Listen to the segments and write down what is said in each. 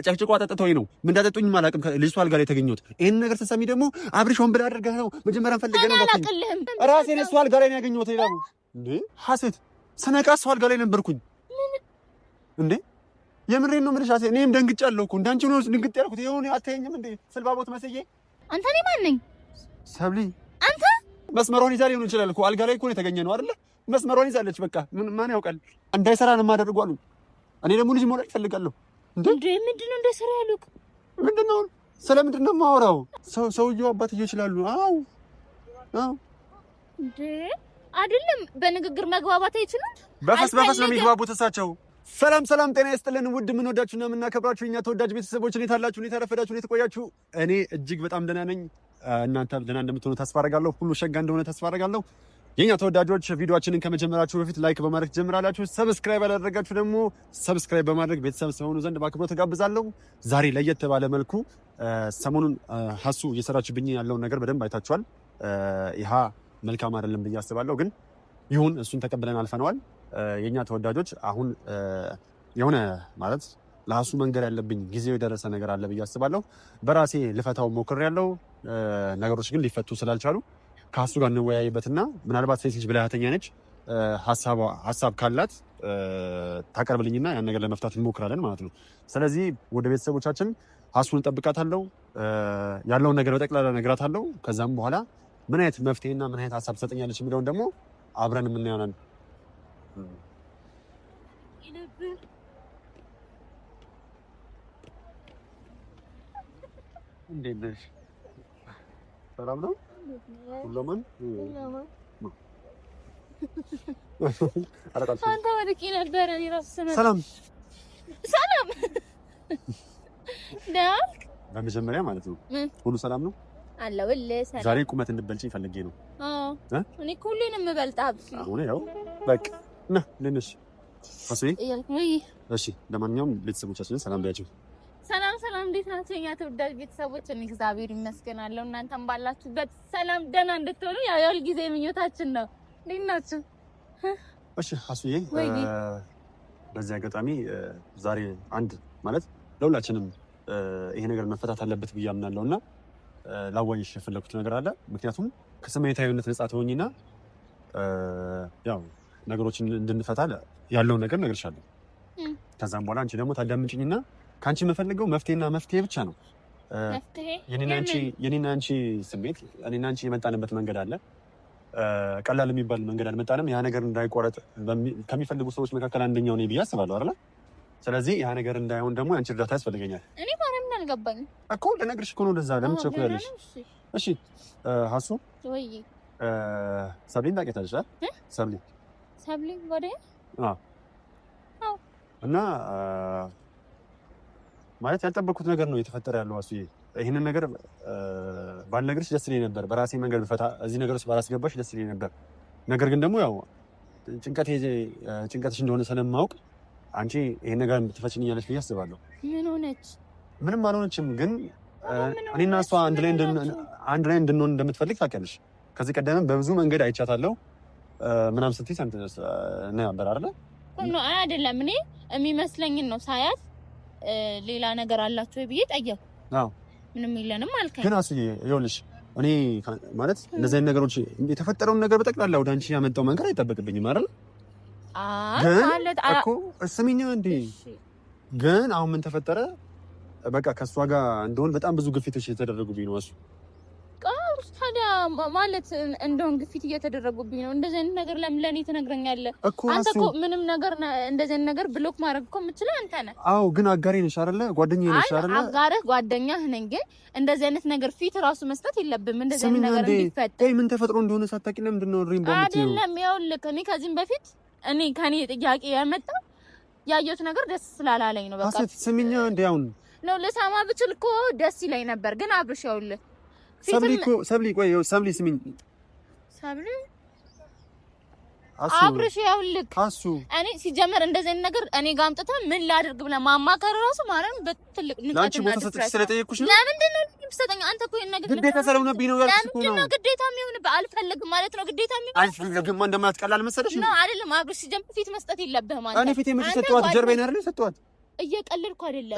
ጨቅጭቆ አጠጥተውኝ ነው። ምን እንዳጠጡኝም አላውቅም። ልጅቷ አልጋ ላይ የተገኘሁት። ይሄን ነገር ስትሰሚ ደግሞ አብርሽ ሆን ብለህ አድርገህ ነው መጀመሪያ ፈልገህ ነው። ራሴን እሱ አልጋ ላይ ነው ያገኘሁት። ይላሉ እንዴ ሀሴት፣ ስነቃ እሱ አልጋ ላይ ነበርኩኝ እንዴ። የምሬን ነው የምልሽ ሀሴት። እኔም ደንግጫለሁ እኮ እንዳንቺ ነው ድንግጥ ያልኩት። ይሁን አታየኝም እንዴ ስልባቦት መስዬ። አንተ እኔ ማን ነኝ? ሰብሊ አንተ መስመሯን ይዛ ሊሆን ይችላል እኮ አልጋ ላይ እኮ ነው የተገኘ ነው አይደለ? መስመሯን ይዛለች። በቃ ማን ያውቃል? እንዳይሰራ ነው የማደርገው አሉ። እኔ ደግሞ ልጅ መውለድ እፈልጋለሁ። እንዴ ምንድን ነው እንዳይሰራ ያሉት? ምንድን ነው ስለምንድን ነው የማወራው? ሰውየው አባትዬው ይችላሉ። አዎ አዎ። እንዴ አይደለም፣ በንግግር መግባባት አይችሉም። በፈስ በፈስ ነው የሚግባቡት እሳቸው። ሰላም ሰላም፣ ጤና ይስጥልን ውድ የምንወዳችሁና የምናከብራችሁ እኛ ተወዳጅ ቤተሰቦች እንዴት አላችሁ? እንዴት አረፈዳችሁ? እንዴት ቆያችሁ? እኔ እጅግ በጣም ደህና ነኝ። እናንተ ደህና እንደምትሆኑ ተስፋ አደርጋለሁ። ሁሉ ሸጋ እንደሆነ ተስፋ አደርጋለሁ። የኛ ተወዳጆች ቪዲዮአችንን ከመጀመራችሁ በፊት like በማድረግ ትጀምራላችሁ። subscribe ያላደረጋችሁ ደግሞ subscribe በማድረግ ቤተሰብ ስትሆኑ ዘንድ በአክብሮት ተጋብዛለሁ። ዛሬ ለየት ባለ መልኩ ሰሞኑን ሀሱ እየሰራችብኝ ያለውን ነገር በደንብ አይታችኋል። ይሃ መልካም አይደለም ብዬ አስባለሁ፣ ግን ይሁን እሱን ተቀብለን አልፈነዋል። የኛ ተወዳጆች አሁን የሆነ ማለት ለሀሱ መንገር ያለብኝ ጊዜው የደረሰ ነገር አለ ብዬ አስባለሁ። በራሴ ልፈታው ሞክሬያለሁ። ነገሮች ግን ሊፈቱ ስላልቻሉ ከሀሱ ጋር እንወያይበትና ምናልባት ሴት ልጅ ብልሃተኛ ነች፣ ሀሳብ ካላት ታቀርብልኝና ያን ነገር ለመፍታት እንሞክራለን ማለት ነው። ስለዚህ ወደ ቤተሰቦቻችን ሀሱን እጠብቃታለሁ፣ ያለውን ነገር በጠቅላላ እነግራታለሁ። ከዛም በኋላ ምን አይነት መፍትሄና ምን አይነት ሀሳብ ትሰጠኛለች የሚለውን ደግሞ አብረን የምናየው። እንዴት ነሽ? ሰላም ነው? ሁለማን አንተ ወድቄ ነበረ። እኔ እራሱ ስመጣ ሰላም ሰላም ደህና በመጀመሪያ ማለት ነው ሁሉ ሰላም ነው አለሁልህ። ሰላም። ዛሬ ቁመት እንድበልጪ ፈልጌ ነው። አዎ እኔ እኮ ሁሌንም እበልጥሀለሁ። አሁን ያው በቃ ና ልንሽ እሺ፣ ለማንኛውም ቤተሰቦቻችንን ሰላም በያቸው። ሰላም ሰላም፣ እንዴት ናችሁ የኛ ተወዳጅ ቤተሰቦች? እኔ እግዚአብሔር ይመስገን አለሁ። እናንተም ባላችሁበት ሰላም ደህና እንድትሆኑ ያው የሁል ጊዜ ምኞታችን ነው። እንዴት ናችሁ? እሺ ሀሱዬ፣ በዚህ አጋጣሚ ዛሬ አንድ ማለት ለሁላችንም ይሄ ነገር መፈታት አለበት ብዬ አምናለሁ እና ላዋይሽ የፈለኩት ነገር አለ። ምክንያቱም ከስሜታዊነት ነፃ ትሆኚና ያው ነገሮችን እንድንፈታ ያለውን ነገር እነግርሻለሁ። ከዛም በኋላ አንቺ ደግሞ ታዳምጪኝና ከአንቺ የምፈልገው መፍትሄና መፍትሄ ብቻ ነው። የኔና አንቺ ስሜት እኔና አንቺ የመጣንበት መንገድ አለ። ቀላል የሚባል መንገድ አልመጣንም። ያ ነገር እንዳይቆረጥ ከሚፈልጉ ሰዎች መካከል አንደኛው እኔ ብዬ አስባለሁ አይደለ? ስለዚህ ያ ነገር እንዳይሆን ደግሞ የአንቺ እርዳታ ያስፈልገኛል። እኔ ማርያምን አልገባኝም እኮ ልነግርሽ እኮ ነው። ለዛ ለምን ትቸኩያለሽ? እሺ ሀሱ ወይ ሰብሊን ታውቂያታለሽ? ሰብሊ ሰብሊ ጓደኛ እና ማለት ያልጠበቅኩት ነገር ነው እየተፈጠረ ያለው። አሱዬ ይህንን ነገር ባልነግርሽ ደስ ይለኝ ነበር። በራሴ መንገድ ብፈታ እዚህ ነገር ውስጥ ባላስገባሽ ደስ ይለኝ ነበር። ነገር ግን ደግሞ ያው ጭንቀትሽ እንደሆነ ስለማውቅ አንቺ ይሄን ነገር ትፈችልኛለሽ ብዬ አስባለሁ። ምን ሆነች? ምንም አልሆነችም። ግን እኔና እሷ አንድ ላይ እንድንሆን እንደምትፈልግ ታውቂያለሽ። ከዚህ ቀደምም በብዙ መንገድ አይቻታለሁ ምናምን ስትይ ሰምተሽ ነበር አይደለ? አይደለም እኔ የሚመስለኝን ነው ሳያት ሌላ ነገር አላችሁ ወይ ብዬ ጠየኩ። አዎ ምንም የለንም አልከኝ። ግን አስዬ ይኸውልሽ እኔ ማለት እንደዚህ አይነት ነገሮች የተፈጠረውን ነገር በጠቅላላ ወደ አንቺ ያመጣው መንገድ አይጠበቅብኝም አይደል? ግን እኮ ስሚኛ እንዴ፣ ግን አሁን ምን ተፈጠረ? በቃ ከእሷ ጋር እንደሆን በጣም ብዙ ግፊቶች የተደረጉብኝ ነው እሱ ታዲያ ማለት እንደውን ግፊት እየተደረጉብኝ ነው። እንደዚህ አይነት ነገር ለምን ለእኔ ትነግረኛለህ? አንተ እኮ ምንም ነገር እንደዚህ አይነት ነገር block ማድረግ እኮ የምችለው አንተ ነህ። አዎ፣ ግን አጋሬ ነሽ አይደለ? ጓደኛዬ ነሽ አይደለ? አጋርህ ጓደኛህ ነኝ፣ ግን እንደዚህ አይነት ነገር ፊት ራሱ መስጠት የለብም። እንደዚህ አይነት ነገር እንዲፈጠር ምን ተፈጥሮ እንደሆነ ሳታውቂ ለምንድን ነው ሪም አይደለም? ይኸውልህ እኔ ከዚህም በፊት እኔ ከኔ ጥያቄ ያመጣ ያየሁት ነገር ደስ ስላላለኝ ነው። በቃ ስሚኛ እንዴ፣ አሁን ነው ልሰማ ብችል እኮ ደስ ይለኝ ነበር፣ ግን አብርሽ ይኸውልህ ሰብሊ እኮ ሰብሊ፣ ቆይ ሰብሊ ስሚኝ፣ ሰብሊ አብርሽ ይኸውልህ፣ አሱ እኔ ሲጀመር እንደዚህ አይነት ነገር እኔ ጋር አምጥተህ ምን ላድርግ ብለህ ማማከር ራሱ ማርያም በትልቅ ንቀት ለአንቺ ቦታ ሰጥቼ ስለጠየቅኩሽ ነው። ለምንድን ነው የምትሰጠኝ? አንተ እኮ ይሄን ነገር ግዴታ ስለሆነብኝ ነው ያልኩሽ እኮ ነው። ግዴታ የሚሆንብህ አልፈልግም ማለት ነው። ግዴታ የሚሆን አልፈልግም እንደማለት ቀላል መሰለሽ? ነው አይደለም። አብርሽ ሲጀመር ፊት መስጠት የለብህም አንተ። እኔ ፊት የመቼ ሰጠኋት? ጀርባዬን አይደል ሰጠኋት። እየቀለድኩ አይደለም።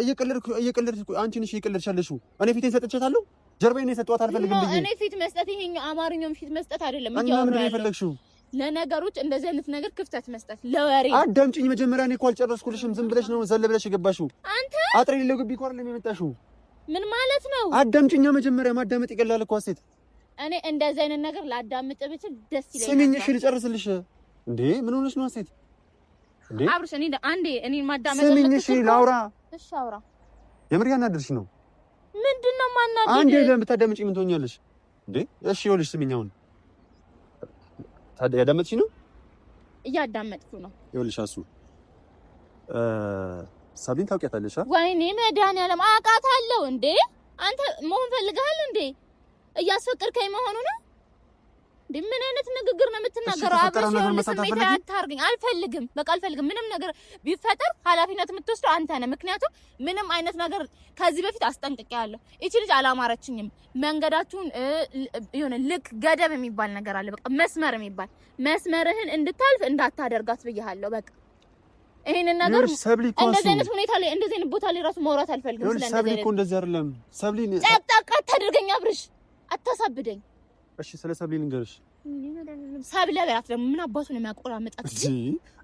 እየቀለድኩ አንቺ ነሽ እየቀለድሽ ያለሽው። እኔ ፊቴን ሰጥቻታለሁ፣ ጀርባዬን የሰጠኋት አልፈልግም ብዬ። እኔ ፊት መስጠት ይሄኛው አማርኛውም ፊት መስጠት አይደለም። እና ምንድን ነው የፈለግሽው? ለነገሮች እንደዚህ አይነት ነገር ክፍተት መስጠት ለወሬ። አዳምጪኝ መጀመሪያ። እኔ እኮ አልጨረስኩልሽም። ዝም ብለሽ ነው ዘለ ብለሽ የገባሽው። አንተ አጥር የሌለው ግቢ እኮ አይደለም የመጣሽው። ምን ማለት ነው? አዳምጪኛ መጀመሪያ። ማዳመጥ ይቀላል እኮ ሴት። እኔ እንደዚህ አይነት ነገር ላዳምጥ ብችል ደስ ይለኛል። ስሚኝ እሺ፣ ልጨርስልሽ። እንዴ ምን ሆነሽ ነው ሴት? እንዴ አብርሽ፣ እኔ አንዴ እኔ ማዳመጥ ስሚኝ እሺ፣ ላውራ። እሺ አውራ። የምር ያናደድሽ ነው። ምንድን ነው የማናደድ? አንዴ ለምታዳምጪ ምን ትሆኛለሽ እንዴ? እሺ ይኸውልሽ፣ ስሚኝ አሁን ታዲያ ያዳመጥሽ ነው? እያዳመጥኩ ነው። ይኸውልሽ አሱ ሳቢን ታውቂያታለሽ? ወይኔ መድኃኒዓለም አውቃታለሁ። እንዴ አንተ መሆን ፈልገሃል እንዴ? እያስፈቅድከኝ መሆኑ ነው እንዴ? ምን አይነት ንግግር ነው የምትናገረው? አብረሽ ስሜት አታርገኝ። አልፈልግም፣ በቃ አልፈልግም። ምንም ነገር ቢፈጠር ኃላፊነት የምትወስደው አንተ ነህ። ምክንያቱም ምንም አይነት ነገር ከዚህ በፊት አስጠንቅቄያለሁ። ይቺ ልጅ አላማረችኝም። መንገዳችሁን የሆነ ልክ ገደብ የሚባል ነገር አለ። በቃ መስመር የሚባል መስመርህን እንድታልፍ እንዳታደርጋት ብያለሁ። በቃ ይሄንን ነገር እንደዚህ አይነት ሁኔታ ላይ እንደዚህ አይነት ቦታ ላይ ራሱ ማውራት አልፈልግም። ስለዚህ ሰብሊ እኮ እንደዚህ አይደለም። ሰብሊ ጫቅጫቅ አታድርገኝ አብርሽ፣ አታሳብደኝ። እሺ ስለ ሰብሊ ልንገርሽ። ሰብለ በላት ደግሞ ምን አባቱ ነው የሚያቆራምጣት?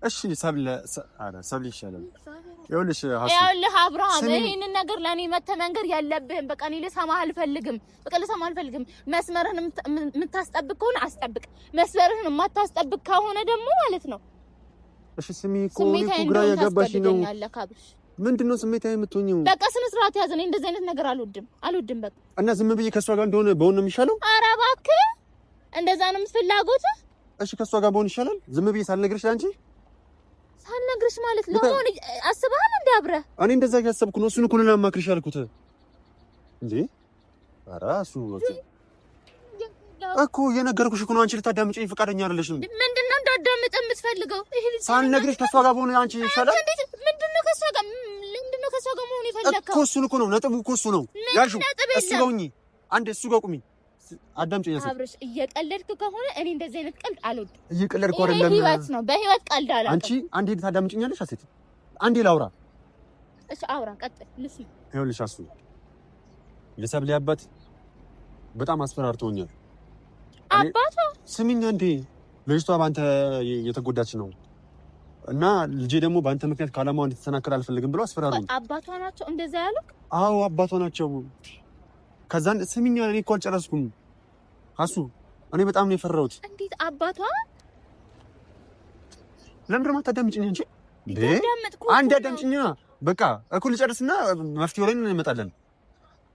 እሺ ሰብለ አረ ሰብሊ ይሻላል። ይኸውልሽ ይኸውልህ አብርሃም ይሄንን ነገር ለኔ መተህ መንገር ያለብህም በቃ እኔ ልሰማህ አልፈልግም። በቃ ልሰማህ አልፈልግም። መስመርህን የምታስጠብቅ ከሆነ አስጠብቅ፣ መስመርህን የማታስጠብቅ ከሆነ ደግሞ ማለት ነው። እሺ ስሚ እኮ እኔ ግራ ያጋባሽ ነው። ምንድን ነው ስሜታዊ የምትሆኚው? በቃ ስነ ስርዓት ያዝ። እኔ እንደዚህ አይነት ነገር አልወድም አልወድም። በቃ እና ዝም ብዬ ከእሷ ጋር እንደሆነ በሆነ ነው የሚሻለው። ኧረ እባክህ እንደዛ ነው ፍላጎትህ? እሺ ከእሷ ጋር በሆን ይሻላል። ዝም ብዬ ሳልነግርሽ ለአንቺ ሳልነግርሽ ማለት ለሆነ አስበሃል እንዴ? አብረህ እኔ እንደዛ ያሰብኩ ነው። እሱን እኮ ነው ላማክርሽ ያልኩት እንዴ። ኧረ እሱ እኮ የነገርኩሽ እኮ ነው። አንቺ ልታዳምጪኝ ፈቃደኛ አይደለሽም። ምንድን ነው እንዳዳምጥ የምትፈልገው? ሳልነግርሽ ከእሷ ጋር በሆነ አንቺ ይሻላል። ምንድን ነው ከእሷ ጋር ምንድን ነው ከእሷ ጋር መሆን የፈለከው? እኮ እሱን እኮ ነው ነጥቡ እኮ እሱ ነው ያልሺው። እሱ ጋር ሁኚ አንዴ፣ እሱ ጋር ቁሚ። አዳምጪኝ አብርሽ፣ እየቀለድክ ከሆነ እኔ እንደዚህ አይነት ቀልድ አልወድም። እየቀለድኩ አይደለም። ህይወት ነው፣ በህይወት ቀልድ አላውቅም። አንቺ አንዴ ታዳምጪኛለሽ? አሴት አንዴ ላውራ። እሺ አውራ፣ ቀጥል። ልስማ። ይኸውልሽ አሱ የሰብሊ አባት በጣም አስፈራርቶኛል። አባቷ ስሚኝ አንዴ፣ ልጅቷ በአንተ የተጎዳች ነው እና ልጄ ደግሞ በአንተ ምክንያት ከዓላማዋ እንድትሰናከል አልፈልግም ብሎ አስፈራሩኝ። አባቷ ናቸው እንደዛ ያሉት? አዎ አባቷ ናቸው። ከዛን ስሚኝ፣ እኔ እኮ አልጨረስኩም አሱ፣ እኔ በጣም ነው የፈራሁት። እንዴት አባቷ? ለምንድን ነው የማታዳምጪኝ አንቺ? አንዴ አዳምጪኝ በቃ እኮ ልጨርስና መፍትሄው ላይ እንመጣለን።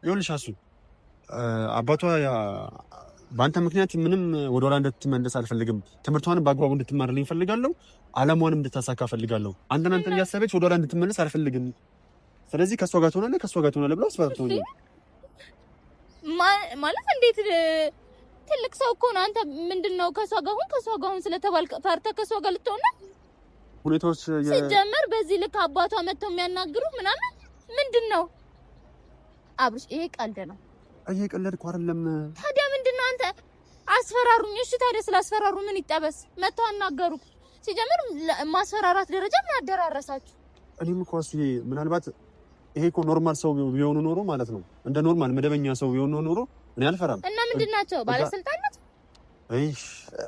ይኸውልሽ አሱ አባቷ በአንተ ምክንያት ምንም ወደኋላ እንድትመለስ አልፈልግም። ትምህርቷንም በአግባቡ እንድትማርልኝ እፈልጋለሁ። ዓላማዋንም እንድታሳካ እፈልጋለሁ። አንተን አንተን እያሰበች ወደኋላ እንድትመለስ አልፈልግም። ስለዚህ ከእሷ ጋር ትሆናለህ፣ ከእሷ ጋር ትሆናለህ ብለው አስፈራርተውኛል። ማለት እንዴት ትልቅ ሰው እኮ ነው። አንተ ምንድን ነው ከእሷ ጋር ሁን ከእሷ ጋር ሁን ስለተባልክ ፈርተህ ከእሷ ጋር ልትሆን ነው? ሁኔታዎች ሲጀመር በዚህ ልክ አባቷ መጥተው የሚያናግሩ ምናምን ምንድን ነው አብርሽ? ይሄ ቀልድ ነው። እየቀለድኩ አይደለም። ታዲያ ምንድን ነው አንተ አስፈራሩኝ። እሺ ታዲያ ስላስፈራሩ ምን ይጠበስ? መጥተው አናገሩ። ሲጀምር ማስፈራራት ደረጃ ምን አደራረሳችሁ? እኔም እኮ እሱ ምናልባት ይሄ እኮ normal ሰው ቢሆኑ ኖሮ ማለት ነው እንደ normal መደበኛ ሰው ቢሆኑ ኖሮ እኔ አልፈራም። እና ምንድን ናቸው ባለስልጣን ናቸው? እሺ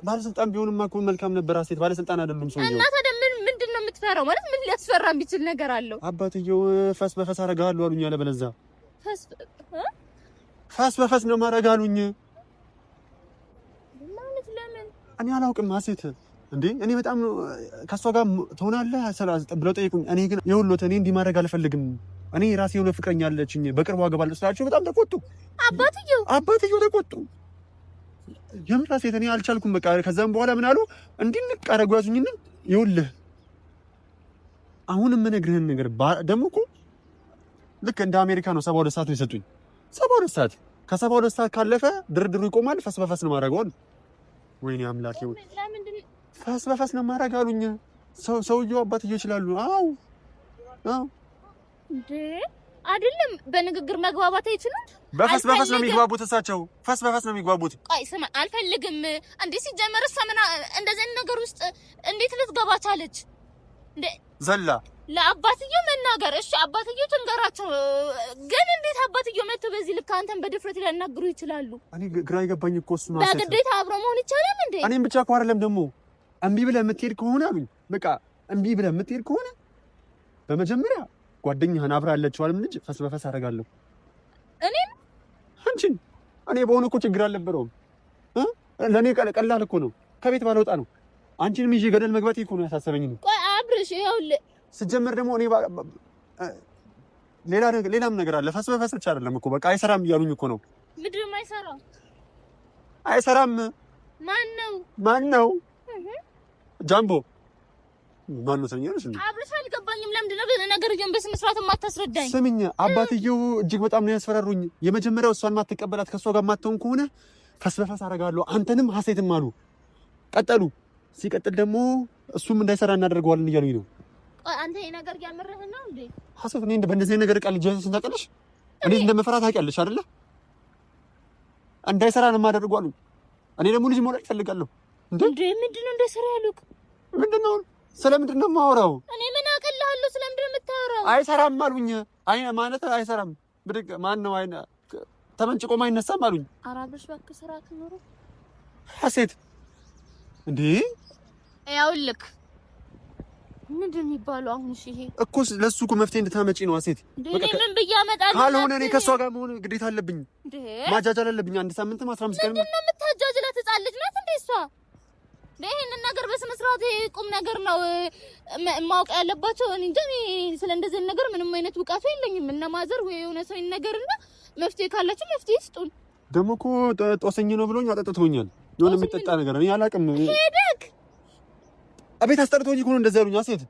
ባለስልጣን ቢሆንማ እኮ መልካም ነበር። ሴት ባለስልጣን አይደሉም ሰውየው። እና ታዲያ ምን ምንድን ነው የምትፈራው? ማለት ምን ሊያስፈራ የሚችል ነገር አለው? አባትየው ፈስ በፈስ አደርግሃለሁ አሉኝ። አለበለዚያ ፈስ በፈስ ነው ማድረግ አሉኝ። ማለት ለምን እኔ አላውቅም። ሴት እንዴ እኔ በጣም ከእሷ ጋር ትሆናለህ ብለው ጠየቁኝ። እኔ ግን የሁሎት እኔ እንዲህ ማድረግ አልፈልግም። እኔ ራሴ የሆነ ፍቅረኛ አለችኝ በቅርቡ አገባለሁ ስላቸው በጣም ተቆጡ። አባትየው ተቆጡ። የምር ሴት እኔ አልቻልኩም። በቃ ከዛም በኋላ ምን አሉ እንዲንቅ አደረጉ ያዙኝና፣ ይኸውልህ አሁን የምነግርህን ነገር ደግሞ እኮ ልክ እንደ አሜሪካ ነው። 72 ሰዓት ነው የሰጡኝ። 72 ሰዓት ከ72 ሰዓት ካለፈ ድርድሩ ይቆማል። ፈስ በፈስ ነው የማደርገው አሉ። ወይኔ አምላኬ፣ ፈስ በፈስ ነው የማደርገው አሉኝ። ሰውየው አባትየው ይችላሉ። አዎ አዎ እንዴ አይደለም፣ በንግግር መግባባት አይችሉም። በፈስ በፈስ ነው የሚግባቡት እሳቸው ፈስ በፈስ ነው የሚግባቡት። ቆይ ስማ፣ አልፈልግም እንዴ ሲጀመር እሷ ምን እንደዚህ ነገር ውስጥ እንዴት ልትገባ ቻለች? እንዴ ዘላ ለአባትየው መናገር እሺ፣ አባትየው ትንገራቸው። ግን እንዴት አባትየው መጥቶ በዚህ ልክ አንተን በድፍረት ሊያናግሩ ይችላሉ? እኔ ግራ የገባኝ እኮ እሱ ነው። በግዴታ አብሮ መሆን ይቻላል እንዴ? እኔም ብቻ እኮ አይደለም ደግሞ እምቢ ብለህ የምትሄድ ከሆነ አሉኝ። በቃ እምቢ ብለህ የምትሄድ ከሆነ በመጀመሪያ ጓደኛህን አብራ ያለችዋንም ልጅ ፈስ በፈስ አደርጋለሁ። እኔም አንቺን። እኔ በሆነ እኮ ችግር አልነበረውም። ለእኔ ቀላል እኮ ነው፣ ከቤት ባልወጣ ነው። አንቺንም ይዤ ገደል መግባት እኮ ነው ያሳሰበኝ ነው። ቆይ አብርሽ፣ ይኸውልህ ስጀምር ደግሞ እኔ ሌላም ነገር አለ። ፈስ በፈስ ብቻ አይደለም እኮ በቃ አይሰራም እያሉኝ እኮ ነው። ምንድን ነው የማይሰራው? አይሰራም። ማን ነው? ማን ነው? ጃምቦ ማን ነው? ሰኛለሽ እንዴ? አብርሽ አልገባኝም። ለምንድን ነው ነገርየውን በስነ ስርዓት የማታስረዳኝ? ስሚኝ፣ አባትየው እጅግ በጣም ነው ያስፈራሩኝ። የመጀመሪያው እሷን ማትቀበላት ከእሷ ጋር ማትሆን ከሆነ ፈስ በፈስ አደርጋለሁ አንተንም ሀሴትም አሉ። ቀጠሉ። ሲቀጥል ደግሞ እሱም እንዳይሰራ እናደርገዋለን እያሉኝ ነው። አንተ ይሄ ነገር እያመረህ ነው እንዴ? ሀሴት፣ እኔ በእንደዚህ ነገር ቃል ልጅ ታውቂያለሽ፣ እንዴት እንደምፈራ ታውቂያለሽ አይደለ? እንዳይሰራ ነው የማደርገው አሉኝ። እኔ ደግሞ ልጅ መውለድ እፈልጋለሁ። እንዴ ምንድን ነው እንዳይሰራ ያሉክ? ምንድን ነው ስለምንድን ነው የማወራው? እኔ ምን አውቅልሃለሁ? ስለምንድን ነው የምታወራው? አይሰራም አሉኝ። አይ ማለት አይሰራም ብድግ ማን ነው አይ ተመንጭቆም አይነሳም አሉኝ። ኧረ አብርሽ እባክህ ስርዓት ይኑርህ። ሀሴት እንዴ ያውልክ ምንድን ነው የሚባለው አሁን? እሺ ይሄ እኮ ለእሱ እኮ መፍትሄ እንድታመጪ ነው ሀሴት። እኔ ምን ብዬ አመጣለሁ? ካልሆነ እኔ ከእሷ ጋር መሆን ግዴታ አለብኝ፣ ማጃጃል አለብኝ። አንድ ሳምንትም 15 ቀን ምንድን ነው የምታጃጅላት? ህፃን ልጅ ናት እንዴ እሷ? ይሄንን ነገር በስነ ስርዓት ቁም ነገር ነው ማወቅ ያለባቸው። እኔ እንጃ ስለ እንደዚህ ነገር ምንም አይነት እውቀቱ የለኝም። እነ ማዘር ወይ የሆነ ሰው ይነገርና መፍትሄ ካላችሁ መፍትሄ ይስጡን። ደግሞ እኮ ጦሰኝ ነው ብሎኝ አጠጥቶኛል። የሆነ የሚጠጣ ነገር እኔ አላውቅም። ሄደክ አቤት አስጠርቶኝ እኮ ነው እንደዛ ያሉኝ ሴት።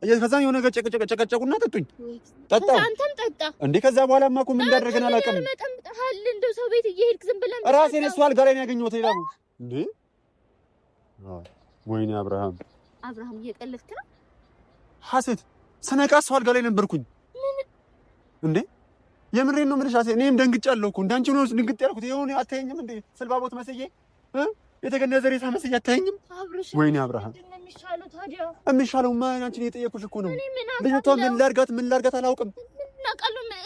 ከዛም የሆነ ነገር ጨቀጨቁና ጠጡኝ። ጠጣ አንተም ጠጣ እንዴ። ከዛ በኋላማ እኮ ምን እንዳደረገን አላውቅም። መጠምጥሃል እንደው ሰው ቤት እየሄድክ ዝም ብለህ ራሴን እሱ አልጋ ላይ ነው ያገኘሁት። ሌላ እንዴ ወይኔ አብርሃም፣ አብርሃም እየቀለድክ ነው። ሀሴት ስነቃ እሱ አልጋ ላይ ነበርኩኝ። እንዴ የምሬን ነው የምልሽ ሀሴት። እኔም ደንግጫለሁ እኮ እንዳንቺ ነው ድንግጥ ያልኩት። የሆነ አታየኝም እንዴ ስልባቦት መስዬ የተገነዘ ሬሳ መስዬ አታየኝም? ወይኔ አብርሃም የሚሻለውማ አንቺን የጠየኩሽ እኮ ነው። ልጅቷ ምን ላድርጋት ምን ላድርጋት አላውቅም።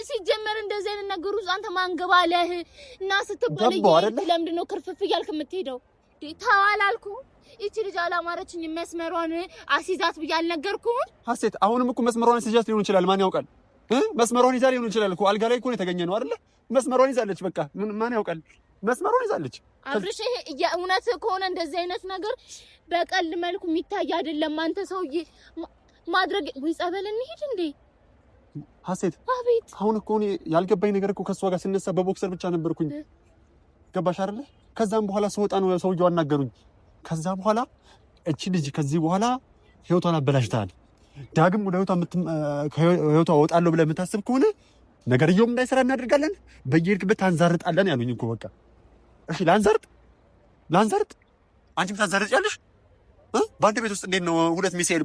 ሲጀመር እንደዚህ አይነት ነገር ውስጥ አንተ ማን ገባለህ? እና ስትባል ለምንድን ነው ክርፍፍ እያልክ የምትሄደው? ተው አላልኩህም? ይቺ ልጅ አላማረችኝም፣ መስመሯን አስይዛት ብዬ አልነገርኩህም? ሀሴት አሁንም እኮ መስመሯን አስይዛት ሊሆን ይችላል። ማን ያውቃል? መስመሯን ይዛ ሊሆን ይችላል እኮ አልጋ ላይ እኮ ነው የተገኘ ነው አይደለ? መስመሯን ይዛለች። በቃ ማን ያውቃል? መስመሯን ይዛለች። አብርሽ ይሄ የእውነት ከሆነ እንደዚህ አይነት ነገር በቀል መልኩ የሚታይ አይደለም። አንተ ሰውዬ ማድረግ ወይ ጸበል እንሂድ እንዴ? ሀሴት አቤት። አሁን እኮ እኔ ያልገባኝ ነገር እኮ ከእሷ ጋር ስነሳ በቦክሰር ብቻ ነበርኩኝ። ገባሽ አይደለ? ከዛም በኋላ ስወጣ ነው ሰውዬው አናገሩኝ። ከዛ በኋላ እቺ ልጅ ከዚህ በኋላ ህይወቷን አበላሽተሃል፣ ዳግም ወደ ህይወቷ እወጣለሁ ብለህ የምታስብ ከሆነ ነገርየውም እንዳይሰራ እናደርጋለን፣ በየሄድክበት ታንዛርጣለን ያሉኝ እኮ በቃ። እሺ ላንዛርጥ ላንዛርጥ፣ አንቺም ታንዛርጫለሽ። በአንድ ቤት ውስጥ እንዴት ነው ሁለት ሚሳኤል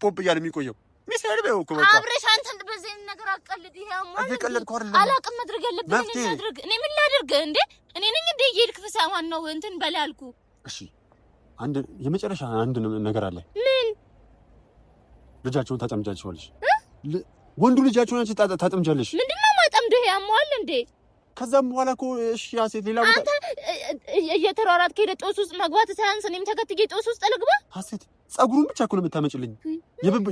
ፖፕ እያለ የሚቆየው? ሚሳኤል በይው እኮ በቃ። አብረሽ አንተ በዚህ ነገር አትቀልድ። ይሄ እየቀለድኩ አይደለም። አላውቅም። ማድረግ ያለብኝ እኔ ላድርግ። እኔ ምን ላድርግ እንዴ? እኔ ነኝ እንዴ እየሄድክ ፍሳማን ነው እንትን በል ያልኩህ። እሺ አንድ የመጨረሻ አንድ ነገር አለ። ምን? ልጃቸውን ታጠምጃቸዋለሽ። ወንዱ ልጃቸውን አንቺ ታጠምጃለሽ። ምንድን ነው የማጠምደው? ይሄ ያመዋል እንዴ? ከዛም በኋላ እኮ እሺ ሀሴት ሌላ ቦታ አንተ እየተሯሯጥክ ሄደህ ጦስ ውስጥ መግባት ሳያንስ እኔም ተከትዬ ጦስ ውስጥ ልግባ? ሀሴት ፀጉሩን ብቻ እኮ ነው የምታመጭልኝ።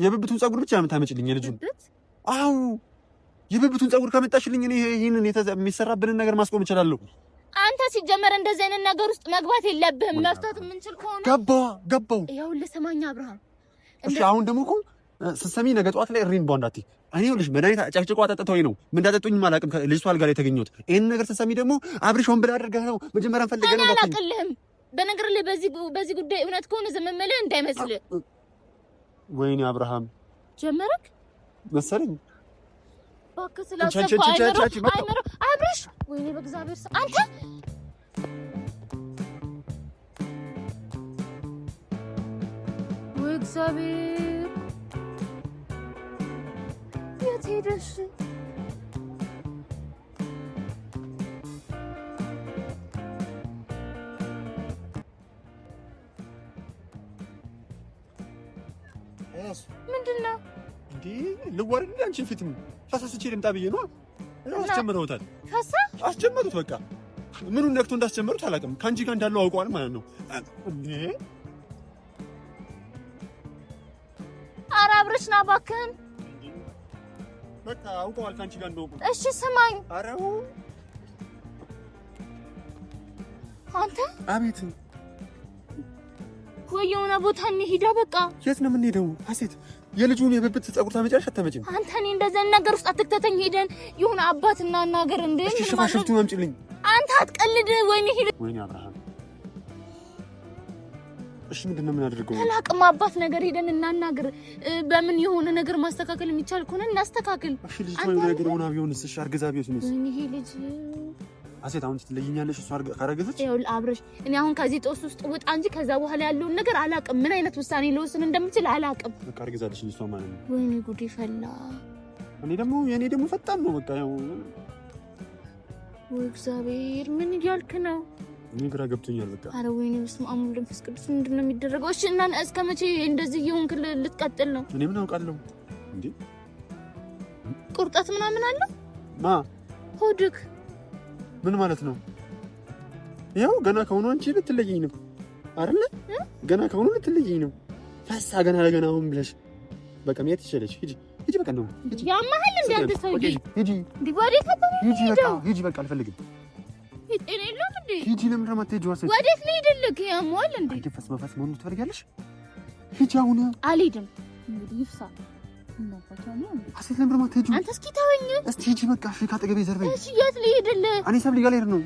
የብብቱን ፀጉር ብቻ ነው የምታመጭልኝ የልጁን። አዎ የብብቱን ፀጉር ከመጣሽልኝ እኔ ይሄንን የሚሰራብንን ነገር ማስቆም እችላለሁ። አንተ ሲጀመር እንደዚህ አይነት ነገር ውስጥ መግባት የለብህም። መፍታት የምንችል ከሆነ ገባው። ይኸውልህ ስማኝ አብርሃም። እሺ አሁን ደግሞ እኮ ስትሰሚ ነገ ጠዋት ላይ እሪን ቧንዳቲ እኔ ይኸውልሽ መድኃኒት ጨቅጭቆ አጠጥተውኝ ነው ምን እንዳጠጡኝም አላውቅም። ልጅቷ አልጋ ላይ የተገኘሁት ይሄን ነገር ስትሰሚ ደግሞ አብርሽ ሆን ብለህ አድርገህ ነው መጀመሪያ ፈልገህ ነው። አላውቅልህም። በነገር ላይ በዚህ ጉዳይ እውነት ከሆነ ዝም የምልህ እንዳይመስልህ። ወይኔ አብርሃም ጀመረክ መሰለኝ። እባክህ ስላሰብኩ አይምሮ አብርሽ፣ ወይኔ በእግዚአብሔር አንተ ወይ እግዚአብሔር የት ሄደሽ? ምንድን ነው? እንዴ ልዋረድ እንዴ? አንቺን ፊትም ፈሳስቼ ልምጣ ብዬ ነው። አስጀምረውታል። ፈሳ አስጀመሩት። በቃ ምኑን ነክቶ እንዳስጀመሩት አላውቅም። ከአንቺ ጋር እንዳለው አውቀዋል ማለት ነው። እንዴ ኧረ አብርሽ ና እባክህን። በቃ አውቀዋል ከአንቺ ጋር እንደሆንኩ። እሺ ስማኝ። ኧረ አንተ አቤት። ወይ የሆነ ቦታ እንሂዳ። በቃ የት ነው የምንሄደው? ሀሴት የልጁን የብብት ፀጉር ታመጫለሽ አታመጪም? አንተ እኔ እንደዚህ ነገር ውስጥ አትክተተኝ። ሄደን የሆነ አባት እናናገር። እንዴ እሺ ሽፋሽፍቱን አምጪልኝ። አንተ አትቀልድ። ወይኔ ሄደ። ወይኔ አብርሃም። እሺ ምንድን ነው የምናደርገው? አላቅም። አባት ነገር ሄደን እናናገር። በምን የሆነ ነገር ማስተካከል የሚቻል ከሆነ እናስተካክል። እሺ ልጅቷ የሆነ ነገር ሆና ቢሆንስ? እሺ አርግዛ ቢሆንስ? ወይኔ ይሄ ልጅ ሀሴት አሁን ትለይኛለሽ? እሷ ካረገዘች ይኸውልህ አብረሽ፣ እኔ አሁን ከዚህ ጦስ ውስጥ ውጣ እንጂ ከዛ በኋላ ያለውን ነገር አላቅም። ምን አይነት ውሳኔ ልወስን እንደምችል አላቅም። በቃ አርግዛለች እሷ ማለት ነው። ወይኔ ጉዴ ፈላ። እኔ ደግሞ የኔ ደግሞ ፈጣን ነው በቃ ያው። ወይ እግዚአብሔር፣ ምን እያልክ ነው? እኔ ግራ ገብቶኛል በቃ። አረ ወይኔ በስመ አብ ወወልድ ወመንፈስ ቅዱስ። ምንድን ነው የሚደረገው? እሺ እና እስከ መቼ እንደዚህ እየሆንክ ልትቀጥል ነው? እኔ ምን አውቃለሁ እንዴ? ቁርጠት ምናምን አለ ማ ሆድክ ምን ማለት ነው? ያው ገና ከሆኑ አንቺ ልትለየኝ ነው አይደለ? ገና ከሆኑ ልትለየኝ ነው። ፈሳ ገና ለገና አሁን ብለሽ በቃ መሄድ ትችላለሽ። ሂጂ ሂጂ፣ በቃ ነው ያማህል እንዴ አንተ ሰውዬ፣ ሂጂ እንዴ ወዴት ሂጂ፣ በቃ ሂጂ፣ በቃ አልፈልግም። ጤና የለውም እንዴ? ሂጂ። ለምንድን ነው የማትሄጂው? ሀሴት ወዴት ልሂድልህ? ያማል እንዴ? አንቺ ፈስ በፈስ መሆኑን ትፈልጊያለሽ? ሂጂ አሁን። አልሄድም። እንግዲህ ይፍሳ። ሀሴት ለምንድን ነው የማትሄጂው? አንተ እስኪ ተወኝ እስኪ ሂጂ በቃ። እሺ ካጠገቤ ዘር በይ። እሺ የት ልሂድልህ? እኔ ሰብሊ ጋር ልሄድ ነው።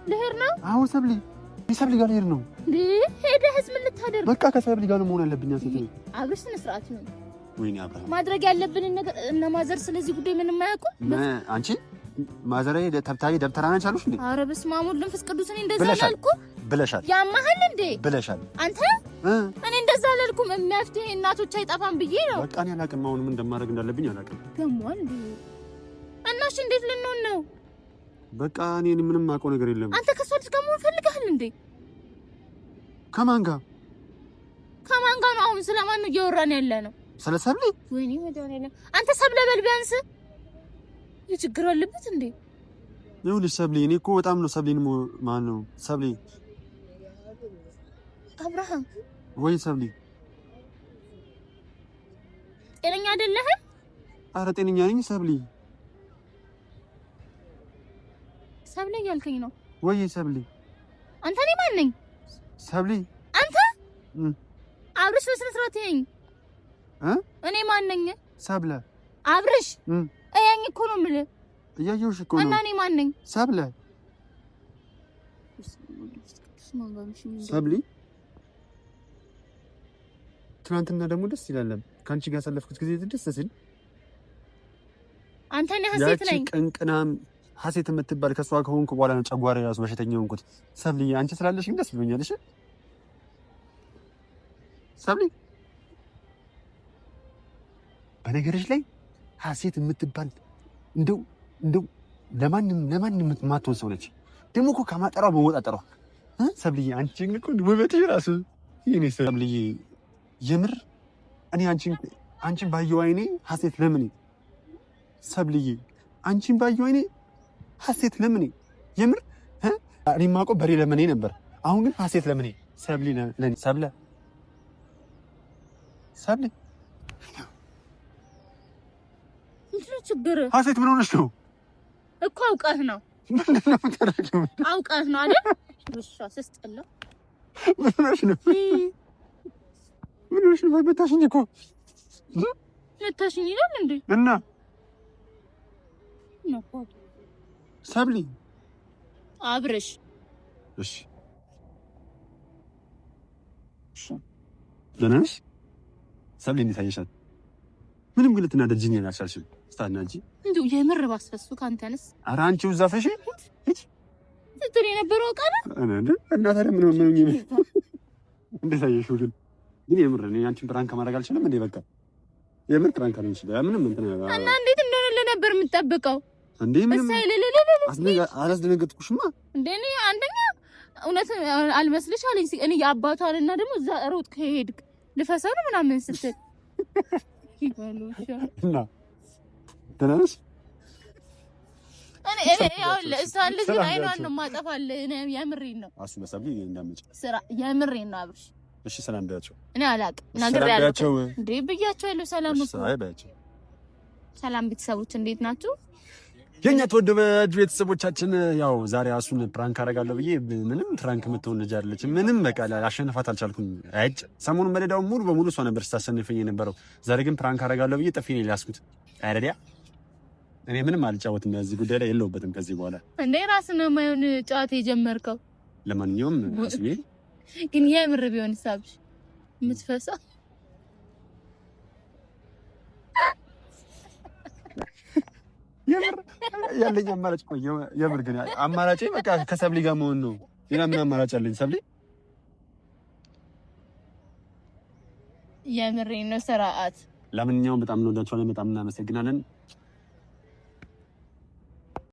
ልሄድ ነው? አዎ ሰብሊ፣ እኔ ሰብሊ ጋር ልሄድ ነው። እንዴ ሄደህስ ምን ልታደርግ? በቃ ከሰብሊ ጋር ነው መሆን ያለብኝ። ሀሴት አብርሽ ስነ ስርዓት ነው። ወይኔ አብርሃም፣ ማድረግ ያለብንን ነገር እነ ማዘር ስለዚህ ጉዳይ ምንም አያውቁም። አንቺ ማዘሬ ተብታቢ ደብተራ ነች አሉሽ እንዴ? ኧረ በስመ አብ ወወልድ ወመንፈስ ቅዱስ። እኔ እንደዛ አላልኩም ብለሻል። ያማህል እንዴ ብለሻል። አንተ እኔ እንደዛ አላልኩም። መፍትሄ እናቶች አይጠፋም ብዬ ነው። በቃ እኔ አላውቅም። አሁን ምን እንደማደርግ እንዳለብኝ አላውቅም። ገሟል እንዴ? እናሽ እንዴት ልንሆን ነው? በቃ እኔ ምንም አውቀው ነገር የለም። አንተ ከሷ ልጅ ጋር መሆን ፈልገሃል እንዴ? ከማን ጋር ከማን ጋር ነው? አሁን ስለማን ነው እያወራን ያለ ነው? ስለ ሰብሊ። ወይኔ መድኃኒዓለም፣ አንተ ሰብለ በል ቢያንስ። የችግር አለበት እንዴ? ይኸውልሽ ሰብሊ፣ እኔ እኮ በጣም ነው ሰብሊን ማን ነው ሰብሊ? አብርሃም ወይ ሰብሊ፣ ጤነኛ አይደለህም? አረ ጤነኛ ነኝ ሰብሊ። ሰብሊ እያልከኝ ነው ወይ? ሰብሊ አንተ እኔ ማን ነኝ? ሰብሊ አንተ አብርሽ፣ በስነ ስርዓት ይኸኝ። እኔ ማን ነኝ? ሰብለ አብርሽ እያኝ እኮ ነው የምልህ። እያየሁሽ እኮ ነው። እና እኔ ማን ነኝ? ሰብለ ሰብሊ ትናንትና ደግሞ ደስ ይላል። ከአንቺ ጋር ያሳለፍኩት ጊዜ ደስ ሲል አንተ እኔ ሀሴት ነኝ። ቅንቅናም ሀሴት የምትባል ከእሷ ከሆንኩ በኋላ ነው ጨጓራዬ እራሱ በሽተኛ ሆንኩት። ሰብሊ አንቺ ስላለሽኝ ደስ ብሎኛል። እሺ ሰብሊ፣ በነገርሽ ላይ ሀሴት የምትባል እንደው እንደው ለማንም ለማንም የማትሆን ሰው ነች። ደግሞ እኮ ከማጠሯ መወጣጠሯ ሰብልዬ፣ አንቺ እኮ ውበትሽ ራሱ የኔ ሰብልዬ፣ የምር እኔ አንቺን ባየው አይኔ ሀሴት ለምኔ ሰብልዬ፣ አንቺን ባየው አይኔ ሀሴት ለምኔ፣ የምር እኔ የማውቀው በሬ ለምኔ ነበር። አሁን ግን ሀሴት ለምኔ ሰብሊ ለኔ ሰብለ ሰብሊ ችግር ሀሴት ምን ሆነሽ ነው? እኮ አውቀህ ነው። ምንድን ነው የምታደርጊው? አውቀህ ነው አይደል? ውሻ ስስጥላ ምን ሆነሽ ነው? ምን ሆነሽ ነው? መታሽኝ እኮ መታሽኝ ይላል እንዴ? እና ሰብሊ አብርሽ፣ እሺ ደህና ነሽ ሰብሊ? እንዴት አየሻት? ምንም ግን ልትናደጂኝ አልቻልሽም። ስታናጂ እንደው የምር ባስፈሱ ካንተንስ። ኧረ አንቺው እዛ ፈሺ እቺ ስትል የነበረው ቃል እና ታዲያ ምን ምን እንዴት አየሽው? ግን ግን የምር እኔ አንቺን prank ማድረግ አልችልም እንዴ? በቃ የምር prank አልችልም። ምንም እንትን እና እንዴት እንደሆነ ለነበር የምጠብቀው እንዴ? ምንም አላስደነገጥኩሽማ እንዴ? እኔ አንደኛ እውነት አልመስልሽ አለኝ። እኔ የአባቷን እና ደግሞ እዛ ሮጥ ከሄድክ ልፈሰው ነው ምናምን ስትል እና ደህና ነሽ? እኔ እኔ እሷን ልጅ ግን አይኗን ነው የማጠፋልህ። እኔ የምሬን ነው። አሱ በሰብሊ እንዳመጭ ስራ የምሬን ነው አብርሽ። እሺ ሰላም በያቸው። እኔ አላውቅም ነግሬያለሁ እንዴ ብያቸው ሰላም እኮ አይ በያቸው። ሰላም ቤተሰቦች እንዴት ናችሁ? የኛ ተወዳጅ ቤተሰቦቻችን ያው ዛሬ አሱን prank አደርጋለሁ ብዬ ምንም prank የምትሆን ልጅ አይደለች። ምንም በቃ አሸንፋት አልቻልኩም። አይጭ ሰሞኑን መደዳውን ሙሉ በሙሉ እሷ ነበር ስታሸንፈኝ የነበረው። ዛሬ ግን prank አደርጋለሁ ብዬ ጥፊ ነው ያስኩት። አይረዲያ እኔ ምንም አልጫወትም በዚህ ጉዳይ ላይ የለሁበትም ከዚህ በኋላ። እንዴ ራስህ ነው የማይሆን ጨዋታ የጀመርከው። ለማንኛውም አስቤ ግን የምር ቢሆን ሳብሽ የምትፈሳው የምር ያለኝ አማራጭ ቆይ፣ የምር ግን አማራጭ በቃ ከሰብሊ ጋር መሆን ነው። ሌላ ምን አማራጭ አለኝ? ሰብሊ የምሬን ነው። ስርዓት። ለማንኛውም በጣም እንወዳችኋለን፣ በጣም እናመሰግናለን።